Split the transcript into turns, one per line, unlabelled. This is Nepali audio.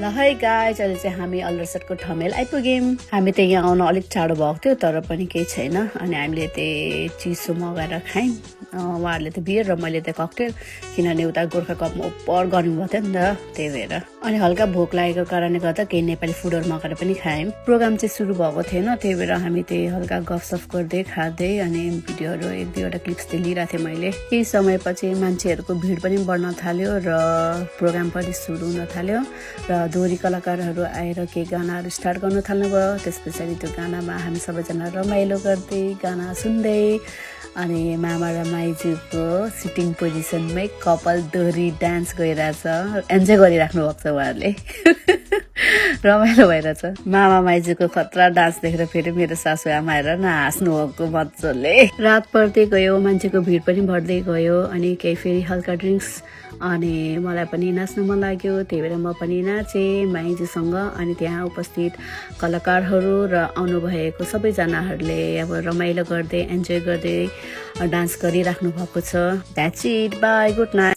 ल है गाइज, अहिले चाहिँ हामी अल्लरसटको ठमेल आइपुग्यौँ। हामी त यहाँ आउन अलिक चाँडो भएको थियो, तर पनि केही छैन। अनि हामीले त्यही चिसो मगाएर खायौँ। उहाँहरूले त बियर र मैले त ककटेल, किनभने उता गोर्खा कपमा उपर गर्नुभएको थियो नि त, त्यही भएर। अनि हल्का भोक लागेको कारणले गर्दा केही नेपाली फुडहरू मगाएर पनि खायौँ। प्रोग्राम चाहिँ सुरु भएको थिएन, त्यही भएर हामी त्यही हल्का गफसफ गर्दै खाँदै अनि भिडियोहरू एक दुईवटा क्लिप्स चाहिँ लिइरहेको थिएँ मैले। केही समयपछि मान्छेहरूको भिड पनि बढ्न थाल्यो र प्रोग्राम पनि सुरु हुन थाल्यो र दोहोरी कलाकारहरू आएर केही गानाहरू स्टार्ट गर्न थाल्नुभयो। त्यस पछाडि त्यो गानामा हामी सबैजना रमाइलो गर्दै गाना सुन्दै अनि मामा र माइजूको सिटिङ पोजिसनमै कपाल दोहोरी डान्स गरिरहेछ, एन्जोय गरिराख्नु भएको छ उहाँहरूले। रमाइलो भइरहेछ। मामा माइजूको खतरा डान्स देखेर फेरि मेरो सासू आमा हेर न हाँस्नु भएको मजाले। रात पर्दै गयो, मान्छेको भिड पनि बढ्दै गयो अनि केही फेरि हल्का ड्रिङ्क्स अनि मलाई पनि नाच्न मन लाग्यो, त्यही भएर म पनि नाचेँ माइजूसँग। अनि त्यहाँ उपस्थित कलाकारहरू र आउनुभएको सबैजनाहरूले अब रमाइलो गर्दै एन्जोय गर्दै डान्स गरिराख्नु भएको छ। That's it, by, good night.